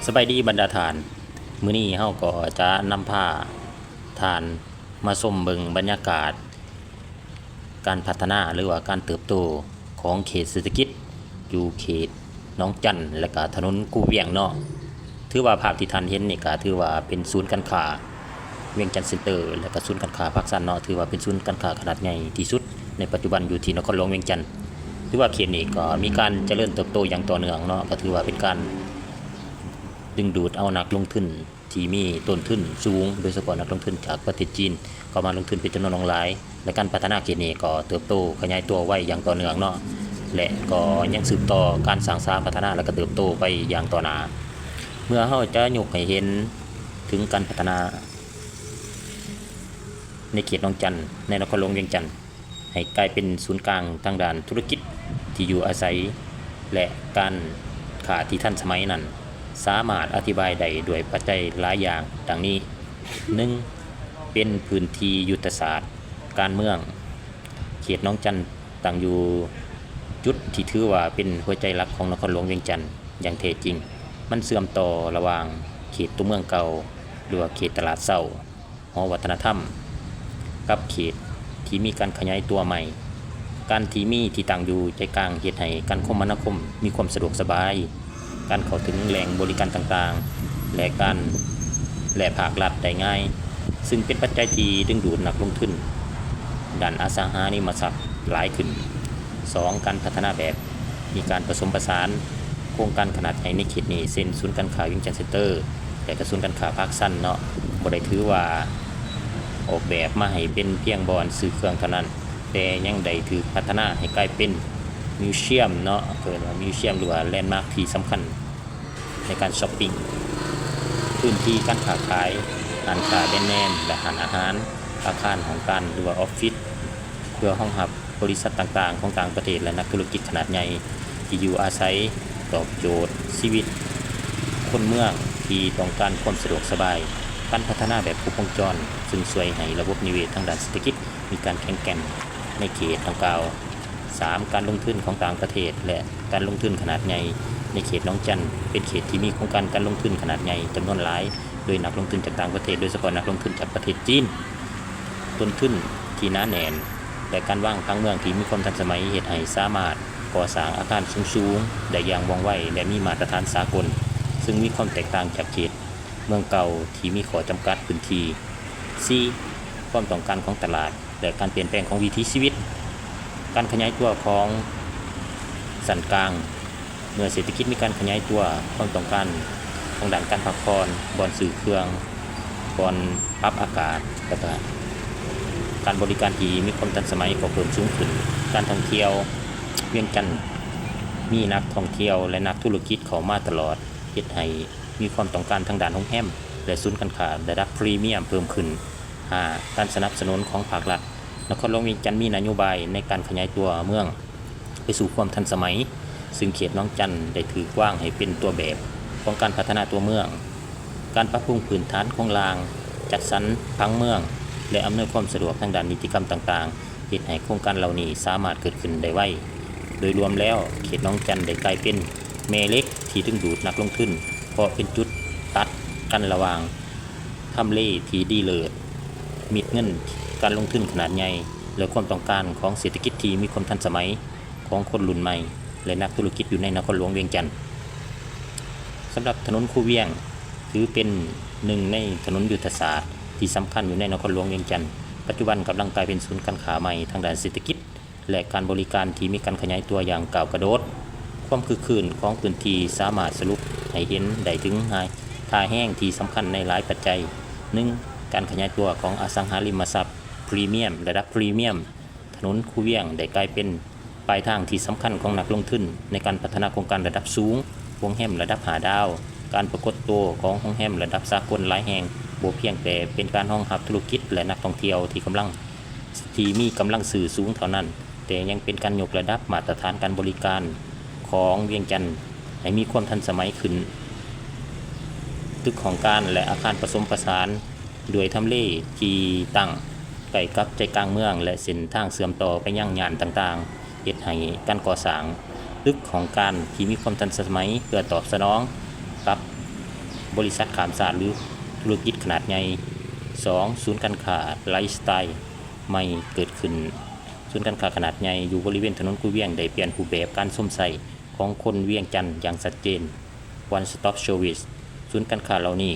ສະບາຍດີບັນດາທ່ານ, ມື້ນີ້ເຮົາກໍຈະນຳພາທ່ານມາຊົມເບິ່ງບັນຍາກາດການພັດທະນາ ຫຼືວ່າການເຕີບໂຕຂອງເຂດເສດຖະກິດ ຢູ່ເຂດໜອງຈັນ ແລະກະຖະໜົນຄູວຽງເນາະ. ຖືວ່າພາບທີ່ທ່ານເຫັນນີ້ກະຖືວ່າເປັນສູນການຄ້າວຽງຈັນເຊັນເຕີ ແລະກະສູນການຄ້າພາກຊັນເນາະ, ຖືວ່າເປັນສູນການຄ້າຂະໜາດໃຫຍ່ທີ່ສຸດໃນປັດຈຸບັນຢູ່ທີ່ນະຄອນຫຼວງວຽງຈັນ. ຖືວ່າເຂດນີ້ກໍມີການຈະເລີນເຕີບໂຕຢ່າງຕໍ່ເນື່ອງເນາະ, ກໍຖືວ່າເປັນການດຶງດູດເອົານັກລົງທຶນທີ່ມີຕົ້ນທຶນສູງ, ໂດຍສະເພາະນັກລົງທຶນຈາກປະເທດຈີນ ເຂົ້າມາລົງທຶນເປັນຈຳນວນຫຼວງຫຼາຍ ແລະ ການພັດທະນາເຂດນີ້ກໍເຕີບໂຕຂະຫຍາຍຕົວໄວຢ່າງຕໍ່ເນື່ອງເນາະ ແລະ ກໍຍັງສືບຕໍ່ການສ້າງສາພັດທະນາ ແລະ ກໍເຕີບໂຕໄປຢ່າງຕໍ່ໜ້າ. ເມື່ອເຮົາຈະຍົກໃຫ້ເຫັນເຖິງການພັດທະນາໃນເຂດໜອງຈັນ ໃນນະຄອນຫຼວງວຽງຈັນ ໃຫ້ກາຍເປັນສູນກາງທາງດ້ານທຸລະກິດ, ທີ່ຢູ່ອາໄສ ແລະ ການຄ້າທີ່ທັນສະໄໝນັ້ນ ສາມາດອະທິບາຍໄດ້ດ້ວຍປັດໄຈຫຼາຍຢ່າງດັ່ງນີ້: ໜຶ່ງ ເປັນພື້ນທີ່ຍຸດທະສາດການເມືອງ. ເຂດໜອງຈັນຕັ້ງຢູ່ຈຸດທີ່ຖືວ່າເປັນຫົວໃຈຫຼັກຂອງນະຄອນຫຼວງວຽງຈັນຢ່າງແທ້ຈິງ. ມັນເຊື່ອມຕໍ່ລະຫວ່າງເຂດຕົວເມືອງເກົ່າ ຫຼືວ່າເຂດຕະຫຼາດເຊົ້າ, ຫໍວັດທະນະທຳ ກັບເຂດທີ່ມີການຂະຫຍາຍຕົວໃໝ່. ການທີ່ມີທີ່ຕັ້ງຢູ່ໃຈກາງເຮັດໃຫ້ການຄົມມະນາຄົມມີຄວາມສະດວກສະບາຍ, ການເຂົ້າເຖິງແຫຼ່ງບໍລິການຕ່າງໆ ແລະ ການ ແລະ ພາກລັດໄດ້ງ່າຍ, ຊຶ່ງເປັນປັດໄຈທີ່ດຶງດູດນັກລົງທຶນດ້ານອະສັງຫາລິມະຊັບຫຼາຍຂຶ້ນ. ສອງ ການພັດທະນາແບບມີການປະສົມປະສານ. ໂຄງການຂະໜາດໃຫຍ່ໃນເຂດນີ້ ເຊັ່ນ ສູນການຄ້າວຽງຈັນເຊັນເຕີ ແລະ ກະສູນການຄ້າພາກຊັນເນາະ ບໍ່ໄດ້ຖືວ່າອອກແບບມາໃຫ້ເປັນພຽງບ່ອນຊື້ເຄື່ອງເທົ່ານັ້ນ, ແຕ່ຍັງໄດ້ຖືກພັດທະນາໃຫ້ກາຍເປັນມິວຊຽມເນາະ, ເອີ້ນວ່າມິວຊຽມ ຫຼືວ່າແລນມາກທີ່ສຳຄັນໃນການຊັອບປິງ, ພື້ນທີ່ການຄ້າຂາຍ, ຮ້ານຄ້າແບຣນເນມ ແລະ ຮ້ານອາຫານ, ອາຄານຫ້ອງການ ຫຼືວ່າອອບຟິດ ເພື່ອຮອງຮັບ ບໍລິສັດຕ່າງໆຂອງຕ່າງປະເທດ ແລະ ນັກທຸລະກິດຂະໜາດໃຫຍ່ທີ່ຢູ່ອາໄສ, ຕອບໂຈດຊີວິດຄົນເມືອງທີ່ຕ້ອງການຄວາມສະດວກສະບາຍ. ການພັດທະນາແບບຄົບວົງຈອນ ຊຶ່ງຊ່ວຍໃຫ້ລະບົບນິເວດທາງດ້ານເສດຖະກິດມີການແຂງແກ່ນໃນເຂດດັ່ງກ່າວ. ສາມ ການລົງທຶນຂອງຕ່າງປະເທດ ແລະ ການລົງທຶນຂະໜາດໃຫຍ່ໃນເຂດໜອງຈັນ ເປັນເຂດທີ່ມີໂຄງການການລົງທຶນຂະໜາດໃຫຍ່ຈຳນວນຫຼາຍ ໂດຍນັກລົງທຶນຈາກຕ່າງປະເທດ, ໂດຍສະເພາະນັກລົງທຶນຈາກປະເທດຈີນ. ຕົ້ນທຶນທີ່ໜາແໜ້ນ ແລະ ການວາງຜັງເມືອງທີ່ມີຄວາມທັນສະໄໝ ເຮັດໃຫ້ສາມາດກໍ່ສ້າງອາຄານສູງໆໄດ້ຢ່າງວ່ອງໄວ ແລະ ມີມາດຕະຖານສາກົນ, ຊຶ່ງມີຄວາມແຕກຕ່າງຈາກເຂດເມືອງເກົ່າທີ່ມີຂໍ້ຈຳກັດພື້ນທີ່. ສີ່ ຄວາມຕ້ອງການຂອງຕະຫຼາດ ແລະ ການປ່ຽນແປງຂອງວິຖີຊີວິດ. ການຂະຫຍາຍຕົວຂອງຊັ້ນກາງ. ເມື່ອເສດຖະກິດມີການຂະຫຍາຍຕົວ, ຄວາມຕ້ອງການທາງດ້ານການພັກຜ່ອນ, ບ່ອນຊື້ເຄື່ອງ, ບ່ອນປັບອາກາດ ແລະ ກະການບໍລິການທີ່ມີຄວາມທັນສະໄໝກໍເພີ່ມສູງຂຶ້ນ. ການທ່ອງທ່ຽວ. ວຽງຈັນມີນັກທ່ອງທ່ຽວ ແລະ ນັກທຸລະກິດເຂົ້າມາຕະຫຼອດ, ເຮັດໃຫ້ມີຄວາມຕ້ອງການທາງດ້ານໂຮງແຮມ ແລະ ສູນການຄ້າລະດັບພຣີມຽມເພີ່ມຂຶ້ນ. ຫ້າ ການສະໜັບສະໜູນຂອງພາກລັດ. ນະຄອນຫຼວງວຽງຈັນມີນະໂຍບາຍໃນການຂະຫຍາຍຕົວເມືອງ ໄປສູ່ຄວາມທັນສະໄໝ, ຊຶ່ງເຂດໜອງຈັນໄດ້ຖືກວາງໃຫ້ເປັນຕົວແບບຂອງການພັດທະນາຕົວເມືອງ. ການປັບປຸງພື້ນຖານໂຄງລ່າງ, ຈັດສັນຜັງເມືອງ ແລະ ອຳນວຍຄວາມສະດວກທາງດ້ານນິຕິກຳຕ່າງໆ ເຮັດໃຫ້ໂຄງການເຫຼົ່ານີ້ສາມາດເກີດຂຶ້ນໄດ້ໄວ. ໂດຍລວມແລ້ວ, ເຂດໜອງຈັນໄດ້ກາຍເປັນແມ່ເຫຼັກທີ່ດຶງດູດນັກລົງທຶນ, ເພາະເປັນຈຸດຕັດກັນລະຫວ່າງ ທຳເລທີ່ດີເລີດ, ເມັດເງິນການລົງທຶນຂະໜາດໃຫຍ່ ແລະ ຄວາມຕ້ອງການຂອງເສດຖະກິດທີ່ມີຄວາມທັນສະໄໝຂອງຄົນລຸ້ນໃໝ່ ແລະ ນັກທຸລະກິດຢູ່ໃນນະຄອນຫຼວງວຽງຈັນ. ສຳລັບຖະໜົນຄູວຽງ ຖືເປັນໜຶ່ງໃນຖະໜົນຍຸດທະສາດທີ່ສຳຄັນຢູ່ໃນນະຄອນຫຼວງວຽງຈັນ, ປັດຈຸບັນກຳລັງກາຍເປັນສູນການຄ້າໃໝ່ທາງດ້ານເສດຖະກິດ ແລະ ການບໍລິການທີ່ມີການຂະຫຍາຍຕົວຢ່າງກ້າວກະໂດດ. ຄວາມຄຶກຄື້ນຂອງພື້ນທີ່ສາມາດສະຫຼຸບໃຫ້ເຫັນໄດ້ເຖິງທ່າແຮງທີ່ສຳຄັນໃນຫຼາຍປັດໄຈ. ໜຶ່ງ ການຂະຫຍາຍຕົວຂອງອະສັງຫາລິມະຊັບພຣີມຽມ, ລະດັບພຣີມຽມ. ຖະໜົນຄູວຽງໄດ້ກາຍເປັນປາຍທາງທີ່ສຳຄັນຂອງນັກລົງທຶນໃນການພັດທະນາໂຄງການລະດັບສູງ, ໂຮງແຮມລະດັບຫ້າດາວ, ການປາກົດໂຕຂອງໂຮງແຮມລະດັບສາກົນຫຼາຍແຫ່ງ ບໍ່ພຽງແຕ່ເປັນການຮອງຮັບທຸລະກິດ ແລະ ນັກທ່ອງທ່ຽວທີ່ກຳລັງ ທີ່ມີກຳລັງຊື້ສູງເທົ່ານັ້ນ, ແຕ່ຍັງເປັນການຍົກລະດັບມາດຕະຖານການບໍລິການຂອງວຽງຈັນໃຫ້ມີຄວາມທັນສະໄໝຂຶ້ນ. ຕຶກຫ້ອງການ ແລະ ອາຄານປະສົມປະສານ ດ້ວຍທຳເລທີ່ຕັ້ງໃກ້ກັບໃຈກາງເມືອງ ແລະ ເສັ້ນທາງເຊື່ອມຕໍ່ໄປຍັງຍ່ານຕ່າງໆ ເຮັດໃຫ້ການກໍ່ສ້າງຕຶກຫ້ອງການທີ່ມີຄວາມທັນສະໄໝ ເພື່ອຕອບສະໜອງກັບ ບໍລິສັດຂ້າມຊາດ ຫຼື ທຸລະກິດຂະໜາດໃຫຍ່. ສອງ, ສູນການຄ້າໄລຟ໌ສະໄຕລ໌ໃໝ່ເກີດຂຶ້ນ. ສູນການຄ້າຂະໜາດໃຫຍ່ຢູ່ບໍລິເວນຖະໜົນຄູວຽງໄດ້ປ່ຽນຮູບແບບການຊົມໃຊ້ຂອງຄົນວຽງຈັນຢ່າງຊັດເຈນ. One Stop Service ສູນການຄ້າເຫຼົ່ານີ້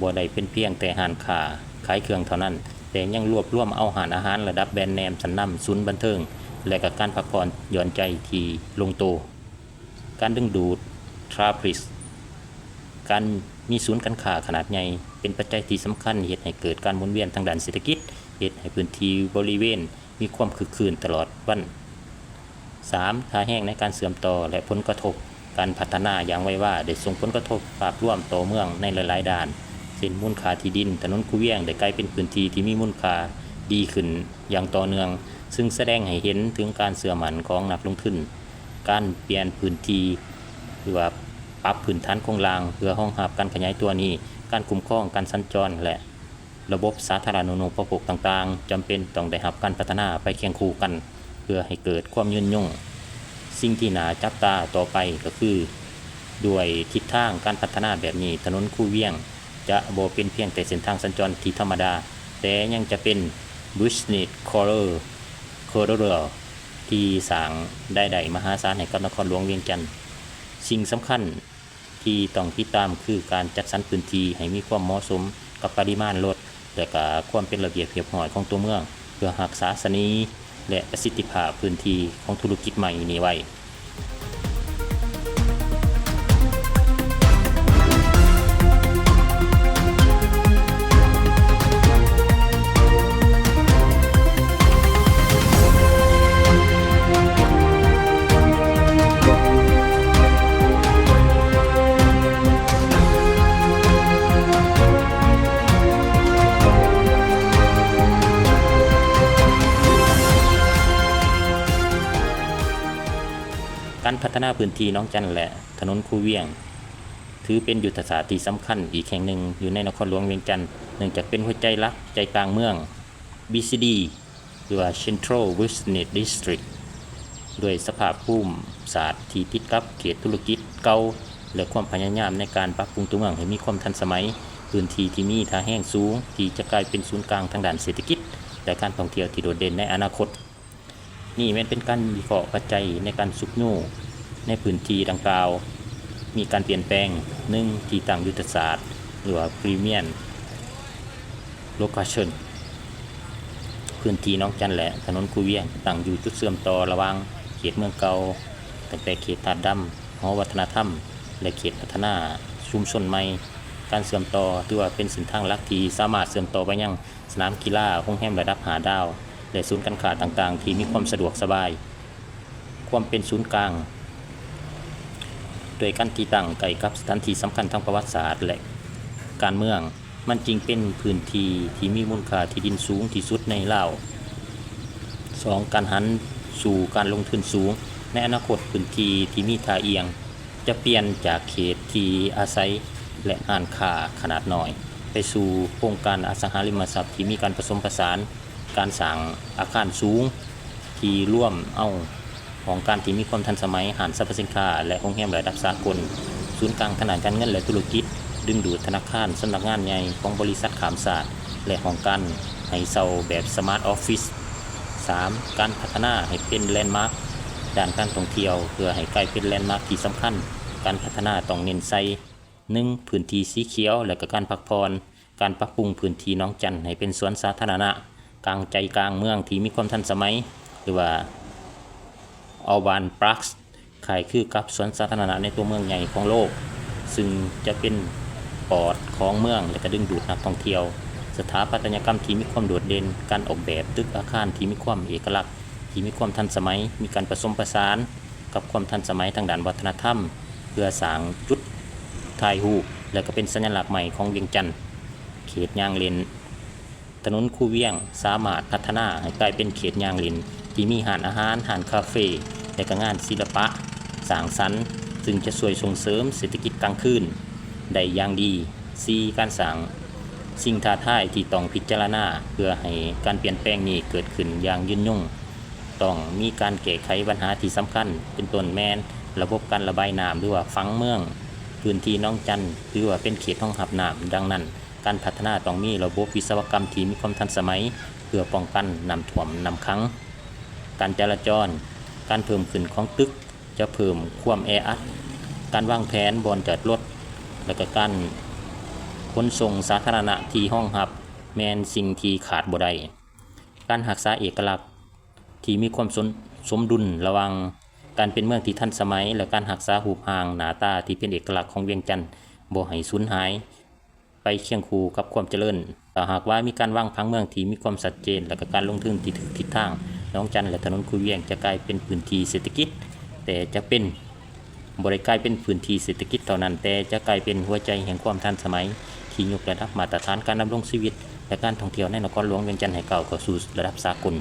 ບໍ່ໄດ້ເປັນພຽງແຕ່ຮ້ານຄ້າຂາຍເຄື່ອງເທົ່ານັ້ນ, ແຕ່ຍັງລວບລວມເອົາຮ້ານອາຫານລະດັບແບຣນເນມຊັ້ນນຳ, ສູນບັນເທີງ ແລະ ກະການພັກຜ່ອນຢ່ອນໃຈທີ່ລົງໂຕ. ການດຶງດູດທຣາຟຟິກ. ການມີສູນການຄ້າຂະໜາດໃຫຍ່ເປັນປັດໄຈທີ່ສຳຄັນເຮັດໃຫ້ເກີດການໝູນວຽນທາງດ້ານເສດຖະກິດ, ເຮັດໃຫ້ພື້ນທີ່ບໍລິເວນມີຄວາມຄຶກຄື້ນຕະຫຼອດວັນ. ສາມ, ທ່າແຮງໃນການເຊື່ອມຕໍ່ ແລະ ຜົນກະທົບ. ການພັດທະນາຢ່າງໄວວາໄດ້ສົ່ງຜົນກະທົບພາບລວມຕໍ່ເມືອງໃນຫຼາຍໆດ້ານ, ເຊັ່ນ ມູນຄ່າທີ່ດິນຖະໜົນຄູວຽງໄດ້ກາຍເປັນພື້ນທີ່ທີ່ມີມູນຄ່າດີຂຶ້ນຢ່າງຕໍ່ເນື່ອງ, ຊຶ່ງສະແດງໃຫ້ເຫັນເຖິງການເຊື່ອໝັ້ນຂອງນັກລົງທຶນ. ການປ່ຽນພື້ນທີ່ ຫຼືວ່າປັບພື້ນຖານໂຄງລ່າງເພື່ອຮອງຮັບການຂະຫຍາຍຕົວນີ້, ການຄຸ້ມຄອງການສັນຈອນ ແລະ ລະບົບສາທາລະນູປະໂພກຕ່າງໆ ຈຳເປັນຕ້ອງໄດ້ຮັບການພັດທະນາໄປຄຽງຄູ່ກັນ ເພື່ອໃຫ້ເກີດຄວາມຍືນຍົງ. ສິ່ງທີ່ໜ້າຈັບຕາຕໍ່ໄປກໍຄື ດ້ວຍທິດທາງການພັດທະນາແບບນີ້, ຖະໜົນຄູວຽງຈະບໍ່ເປັນພຽງແຕ່ເສັ້ນທາງສັນຈອນທີ່ທຳມະດາ, ແຕ່ຍັງຈະເປັນ Business Corridor ທີ່ສ້າງລາຍໄດ້ມະຫາສານໃຫ້ກັບນະຄອນຫຼວງວຽງຈັນ. ສິ່ງສຳຄັນ ທີ່ຕ້ອງຕິດຕາມຄືການຈັດສັນພື້ນທີ່ໃຫ້ມີຄວາມເໝາະສົມກັບປະລິມານລົດ ແລະ ກະຄວາມເປັນລະບຽບຮຽບຮ້ອຍຂອງຕົວເມືອງ ເພື່ອຮັກສາສະເໜ່ ແລະ ປະສິດທິພາບພື້ນທີ່ຂອງທຸລະກິດໃໝ່ນີ້ໄວ້. ການພັດທະນາພື້ນທີ່ໜອງຈັນ ແລະ ຖະໜົນຄູວຽງ ຖືເປັນຍຸດທະສາດທີ່ສຳຄັນອີກແຫ່ງໜຶ່ງຢູ່ໃນນະຄອນຫຼວງວຽງຈັນ, ເນື່ອງຈາກເປັນຫົວໃຈຫຼັກໃຈກາງເມືອງ ບີຊີດີ ຫຼືວ່າ Central Business District ດ້ວຍສະພາບພູມສາດທີ່ຕິດກັບເຂດທຸລະກິດເກົ່າ ແລະ ຄວາມພະຍາຍາມໃນການປັບປຸງຕົວເມືອງໃຫ້ມີຄວາມທັນສະໄໝ, ພື້ນທີ່ທີ່ມີທ່າແຮງສູງທີ່ຈະກາຍເປັນສູນກາງທາງດ້ານເສດຖະກິດ ແລະ ການທ່ອງທ່ຽວທີ່ໂດດເດັ່ນໃນອະນາຄົດ. ນີ້ແມ່ນເປັນການວິເຄາະປັດໄຈໃນການຊຸກຍູ້ໃນພື້ນທີ່ດັ່ງກ່າວ ມີການປ່ຽນແປງ. ໜຶ່ງ, ທີ່ຕັ້ງຍຸດທະສາດ ຫຼືວ່າ Premium Location. ພື້ນທີ່ໜອງຈັນ ແລະ ຖະໜົນຄູວຽງ ຕັ້ງຢູ່ຈຸດເຊື່ອມຕໍ່ລະຫວ່າງເຂດເມືອງເກົ່າ, ຕັ້ງແຕ່ເຂດທາດດຳ, ຫໍວັດທະນະທຳ ແລະ ເຂດພັດທະນາຊຸມຊົນໃໝ່. ການເຊື່ອມຕໍ່ຖືວ່າເປັນເສັ້ນທາງຫຼັກທີ່ສາມາດເຊື່ອມຕໍ່ໄປຍັງ ສະໜາມກິລາ, ໂຮງແຮມລະດັບຫ້າດາວ ແລະ ສູນການຄ້າຕ່າງໆທີ່ມີຄວາມສະດວກສະບາຍ. ຄວາມເປັນສູນກາງ ດ້ວຍການທີ່ຕັ້ງໃກ້ກັບສະຖານທີ່ສຳຄັນທາງປະຫວັດສາດ ແລະ ການເມືອງ, ມັນຈຶ່ງເປັນພື້ນທີ່ທີ່ມີມູນຄ່າທີ່ດິນສູງທີ່ສຸດໃນລາວ. ສອງ, ການຫັນສູ່ການລົງທຶນສູງ. ໃນອະນາຄົດ, ພື້ນທີ່ທີ່ມີທ່າອ່ຽງ ຈະປ່ຽນຈາກເຂດທີ່ອາໄສ ແລະ ຮ້ານຄ້າຂະໜາດນ້ອຍ ໄປສູ່ໂຄງການອະສັງຫາລິມະຊັບທີ່ມີການປະສົມປະສານ, ການສ້າງອາຄານສູງທີ່ລວມເອົາຫ້ອງການທີ່ມີຄວາມທັນສະໄໝ, ຮ້ານສັບພະສິນຄ້າ ແລະ ໂຮງແຮມລະດັບສາກົນ, ສູນກາງທາງດ້ານການເງິນ ແລະ ທຸລະກິດ, ດຶງດູດທະນາຄານ, ສຳນັກງານໃຫຍ່ຂອງບໍລິສັດຂ້າມຊາດ ແລະ ຫ້ອງການໃຫ້ເຊົ່າແບບ Smart Office. ສາມ, ການພັດທະນາໃຫ້ເປັນແລນມາກດ້ານການທ່ອງທ່ຽວ ເພື່ອໃຫ້ກາຍເປັນແລນມາກທີ່ສຳຄັນ, ການພັດທະນາຕ້ອງເນັ້ນໃສ່ ໜຶ່ງ, ພື້ນທີ່ສີຂຽວ ແລະ ກະການພັກຜ່ອນ, ການປັບປຸງພື້ນທີ່ໜອງຈັນໃຫ້ເປັນສວນສາທາລະນະກາງໃຈກາງເມືອງທີ່ມີຄວາມທັນສະໄໝ ຫຼືວ່າ Urban Parks ຄ້າຍຄືກັບສວນສາທາລະນະໃນຕົວເມືອງໃຫຍ່ຂອງໂລກ, ຊຶ່ງຈະເປັນປອດຂອງເມືອງ ແລະ ກະດຶງດູດນັກທ່ອງທ່ຽວ. ສະຖາປັດຕະຍະກຳທີ່ມີຄວາມໂດດເດັ່ນ, ການອອກແບບຕຶກອາຄານທີ່ມີຄວາມເອກະລັກ, ທີ່ມີຄວາມທັນສະໄໝ, ມີການປະສົມປະສານ ກັບຄວາມທັນສະໄໝທາງດ້ານວັດທະນະທຳ ເພື່ອສ້າງຈຸດຖ່າຍຮູບ ແລະ ກະເປັນສັນຍະລັກໃໝ່ຂອງວຽງຈັນ. ເຂດຍ່າງຫຼິ້ນ. ຖະໜົນຄູວຽງສາມາດພັດທະນາໃຫ້ກາຍເປັນເຂດຍ່າງຫຼິ້ນທີ່ມີຮ້ານອາຫານ, ຮ້ານຄາເຟ ແລະ ກະງານສິລະປະສ້າງສັນ, ຊຶ່ງຈະຊ່ວຍສົ່ງເສີມເສດຖະກິດກາງຄືນໄດ້ຢ່າງດີ. ສີ່, ການສ້າງສິ່ງທ້າທາຍທີ່ຕ້ອງພິຈາລະນາ ເພື່ອໃຫ້ການປ່ຽນແປງນີ້ເກີດຂຶ້ນຢ່າງຍືນຍົງ. ຕ້ອງມີການແກ້ໄຂບັນຫາທີ່ສຳຄັນ, ເປັນຕົ້ນແມ່ນລະບົບການລະບາຍນ້ຳ ຫຼືວ່າຝັງເມືອງ ພື້ນທີ່ໜອງຈັນຖືວ່າເປັນເຂດຮອງຮັບນ້ຳ, ດັ່ງນັ້ນ ການພັດທະນາຕ້ອງມີລະບົບວິສະວະກຳທີ່ມີຄວາມທັນສະໄໝ ເພື່ອປ້ອງກັນນ້ຳຖ້ວມ, ນ້ຳຂັງ, ການຈະລະຈອນ, ການເພີ່ມຂຶ້ນຂອງຕຶກຈະເພີ່ມຄວາມແອອັດ, ການວາງແຜນບ່ອນຈອດລົດ ແລະ ກະການຂົນສົ່ງສາທາລະນະທີ່ຮອງຮັບແມ່ນສິ່ງທີ່ຂາດບໍ່ໄດ້. ການຮັກສາເອກະລັກທີ່ມີຄວາມສົມ ສົມດຸນລະຫວ່າງການເປັນເມືອງທີ່ທັນສະໄໝ ແລະ ການຮັກສາຮູບຮ່າງໜ້າຕາທີ່ເປັນເອກະລັກຂອງວຽງຈັນບໍ່ໃຫ້ສູນຫາຍໄປຄຽງຄູ່ກັບຄວາມຈະເລີນ. ຖ້າຫາກວ່າມີການວາງຜັງເມືອງທີ່ມີຄວາມຊັດເຈນ ແລະ ກະການລົງທຶນທີ່ຖືກທິດທາງ, ໜອງຈັນ ແລະ ຖະໜົນຄູວຽງຈະກາຍເປັນພື້ນທີ່ເສດຖະກິດ, ແຕ່ຈະເປັນ ບໍ່ໄດ້ກາຍເປັນພື້ນທີ່ເສດຖະກິດເທົ່ານັ້ນ, ແຕ່ຈະກາຍເປັນຫົວໃຈແຫ່ງຄວາມທັນສະໄໝ ທີ່ຍົກລະດັບມາດຕະຖານການດຳລົງຊີວິດ ແລະ ການທ່ອງທ່ຽວໃນນະຄອນຫຼວງວຽງຈັນໃຫ້ກ້າວເຂົ້າສູ່ລະດັບສາກົນ.